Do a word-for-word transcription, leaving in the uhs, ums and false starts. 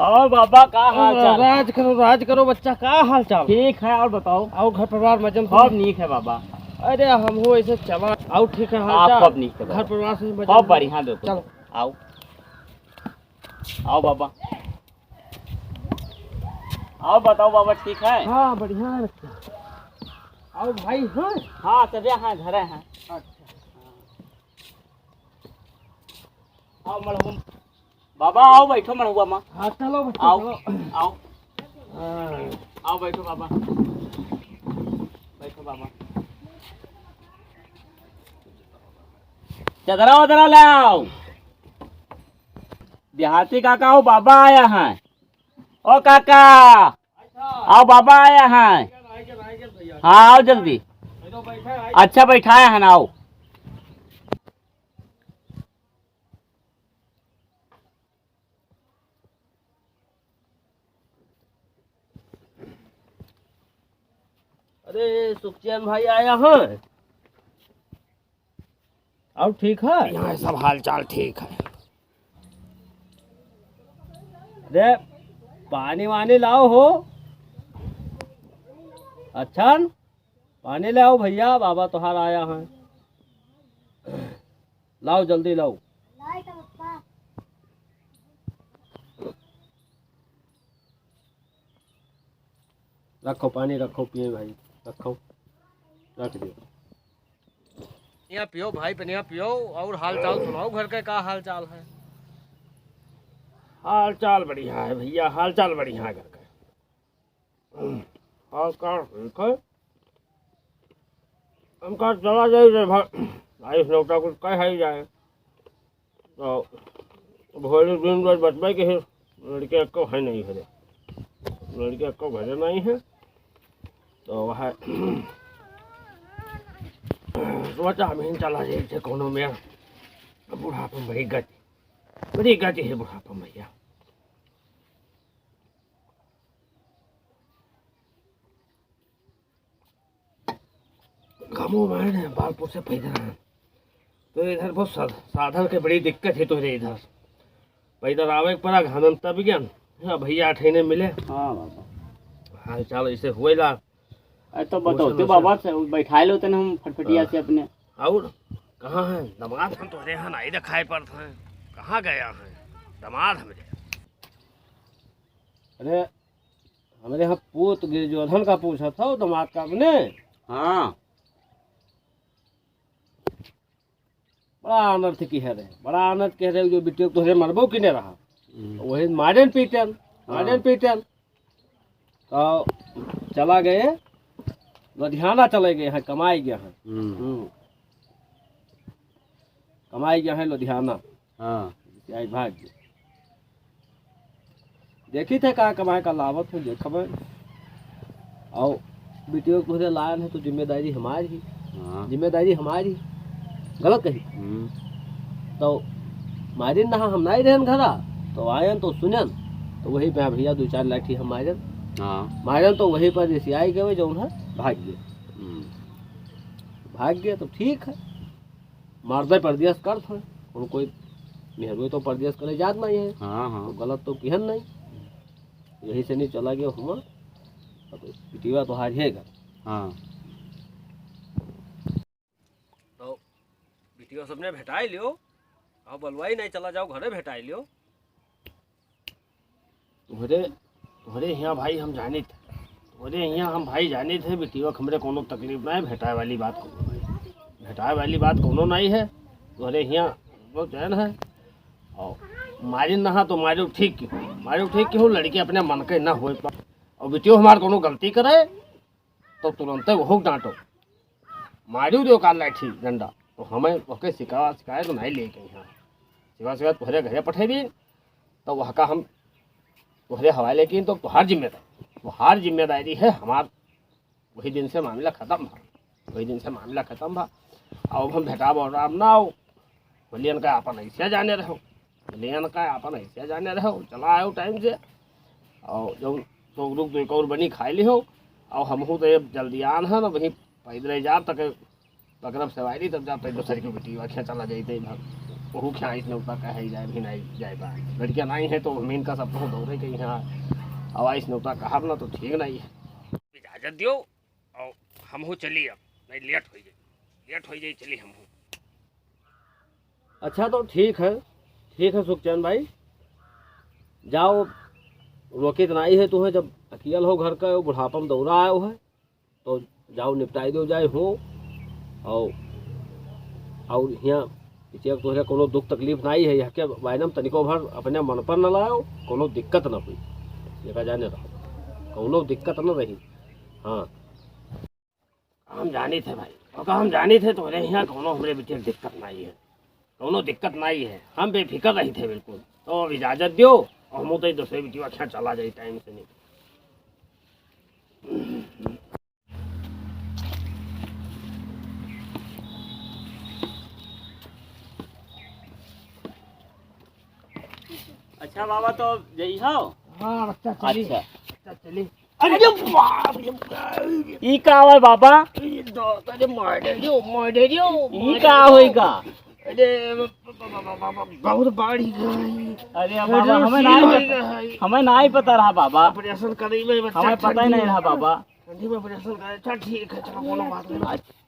और बाबा, का हाल चाल? राज करो, राज करो बच्चा, का हाल चाल? ठीक है, और बताओ? और घर परिवार मजे में? सब नीक है बाबा। अरे, हम हो ऐसे चला। और ठीक है हाल आप चाल? सब नीक है बाबा। घर परिवार से मजे सब में? बढ़िया, देखो। चलो। आओ। आओ बाबा। आओ, बताओ बाबा, ठीक है? हाँ, बढ़िया है बच्चा। और भाई हैं? हाँ, सब यहाँ घर है। अच्छा। आओ मड़हुआ। बाबा, आओ, बैठो मड़हुआ मा। हाँ, चलो बच्चा, आओ, चलो। आओ। हाँ। आओ, बैठो बाबा। बैठो बाबा। चदरा वदरा ले आओ। देहाती काका, आओ, बाबा आया है। ओ काका, आओ, बाबा आया है। हाँ, आओ जल्दी। अच्छा, बैठाया है ना, आओ। अरे, सुखचैन भाई आया है? और ठीक है? यहाँ सब हाल चाल ठीक है। अरे, पानी वानी लाओ हो। अच्छा, पानी ले आओ भैया, बाबा तोहार आया है। लाओ, जल्दी लाओ। रखो, पानी रखो, पिए भाई, रखो, रख दियो। पनिया पियो भाई, पनिया पियो, और हाल चाल सुनाओ, घर के का हाल चाल है? हाल चाल बढ़िया है भैया, हाल चाल बढ़िया है घर का। हाल चाल ठीक है। हमका चला जाई रे भाई, आई नौटा कुछ कह ही जाए। तो भोरे दिन भर बचबे के है, लड़के एक्को है नहीं घरे, लड़के एक्को घरे नहीं है। तो वह सोचा हम ही चला जाए थे कोनो में, बुढ़ापा में बड़ी गति, बड़ी गति है बुढ़ापा में भैया। घामो मारे ने, बालपुर से पैदल आए। तो इधर बहुत साध-, साधन के बड़ी दिक्कत है तोहरे इधर। पैदल आवे के पड़ा, घामन तब गया। हाँ, भैया अठैने मिले। हाँ बाबा। हाल चाल ऐसे हुएला। अरे तो मौसम बताओ तो ऐसे बाबा से, बैठाए लो तने हम फटफटिया हाँ। से अपने। और कहाँ है दमाद? हम तोहरे यहाँ नहीं दिखाई पड़त हैं, कहाँ गया है दमाद हमरे? अरे, हमरे यहाँ पूत गिरजोधन का पूछत हो, दमाद का अपने? हाँ। बड़ा अनर्थ किहे रहे, बड़ा अनर्थ किहे रहे, जो बिटियो तोहरे मरबो किने रहा। हम्म। वही मारेन पीटेन, हाँ। मारेन पीटेन। तो चला गए, लुधियाना चले गए हैं, कमाई गए हैं। हम्म। हम्म। कमाई गए हैं लुधियाना। हाँ। आई भाग गए। देखी थे का कमाए का लावत है, देखबे। और बिटियो तोहरे लायन है तो जिम्मेदारी हमारी ही। हाँ। जिम्मेदारी हमारी। गलत कही? हम्म। तो मारिन नहा हम नहीं रहन घरा, तो आयन तो सुनन, तो वही पे भैया दो चार लाठी हम मारन। हाँ। मारन तो वही पर जैसे आई गए जौन है, भाग गए। हम्म। भाग गए तो ठीक है। मर्दे परदेस करत हैं, उनको कोई मेहरुए तो परदेस करे जात नहीं है। हाँ, हाँ। तो गलत तो किहन नहीं, यही से नहीं चला गया हुआ। अब पिटिवा तो हार है घर। हाँ। तो बिटिया सबने भेटाई लियो, अब बलवाई नहीं चला जाओ घरे भेटाई लियो। तोहरे, तोहरे हियाँ भाई हम जानित, तोहरे हियाँ हम भाई जानित है, बिटिया के हमरे कोनो तकलीफ ना है, भेटाए वाली बात कोनो नहीं, भेटाए वाली बात कोनो नहीं है। तोहरे हियाँ वो चैन है, और मारी नहा तो मारू ठीक की हो, मारू ठीक की हो, लड़की अपने मन के ना होए पा, और बिटियो हमार कोनो गलती करे तो तुरंते वहू डांटो, मारू दो का लाठी डंडा, तो हमें ओके सिखावा सिखाए तो नहीं लेके यहाँ, सिवा सिवा तोहरे घरे पठे दी, तो वह का हम तोहरे हवाले की, तो तोहार जिम्मेदारी, तोहार जिम्मेदारी है हमार। वही दिन से मामला खत्म भा, वही दिन से मामला खत्म भा। अब हम भेटा बोल रहा ना हो, बोलियन का अपन ऐसे जाने रहो, बोलियन का अपन ऐसे जाने रहो, चला आयो टाइम से। और जब तो रुक दो, एक और बनी खाई ली हो। और हमहू तो ये जल्दी आन है ना, वहीं पैदल जाब तक पकड़ब सवारी, तब जाब तक दूसरी की बेटी वाख्या चला जाते भाग। ओहू के आइस नेवता कहे जाए भी नहीं जाए बा। लड़कियाँ नहीं है तो हमीन का सब तो दौड़े के यहाँ अब आइस नेवता कहब ना तो ठीक नहीं है। इजाजत दियो और हमहू चली अब, नहीं लेट हो जाए, लेट हो जाए, चली हमहू। अच्छा तो ठीक है, ठीक है सुखचैन भाई, जाओ, रोकित नहीं है तुम्हें, जब अकेल हो घर का, बुढ़ापा में दौरा आयो है, तो जाओ निपटाई दो जाए हो। और और हियाँ इसे तोहरे कोनो दुख तकलीफ नहीं है, यहाँ के बायनम तनिको भर अपने मन पर न लाओ, कोनो दिक्कत न हुई, देखा जाने रहो, कोनो दिक्कत न रही। हाँ, हम जानी थे भाई, ओका हम जानी थे, तोहरे यहाँ कोनो हमरे बिटिया के दिक्कत नहीं है, कोनो दिक्कत नहीं है, हम बेफिक्र रही थे बिल्कुल। तो अब इजाजत दियो और हम तो दूसरे बिटिया के यहाँ चला जाए टाइम से नहीं। अच्छा बाबा, तो जई हो? हाँ, बच्चा चली। अच्छा। बच्चा चली। अरे बाप रे बाप। ई का आवे बाबा? ई दो, अरे मार दे दियो, मार दे दियो, ई मार का दे होई दियो। का? अरे ब-, ब-, ब-, ब-, ब-, बहुत बाढ़ ही गई। अरे अरे बाबा, हमें सीन नहीं होई पता, गई। हमें नहीं पता रहा बाबा। ऑपरेशन करी में बच्चा हमें पता ही ठंडी नहीं में। रहा बाबा। ठंडी में ऑपरेशन करे, अच्छा ठीक है, चलो कोनो बात नहीं। अच्छा।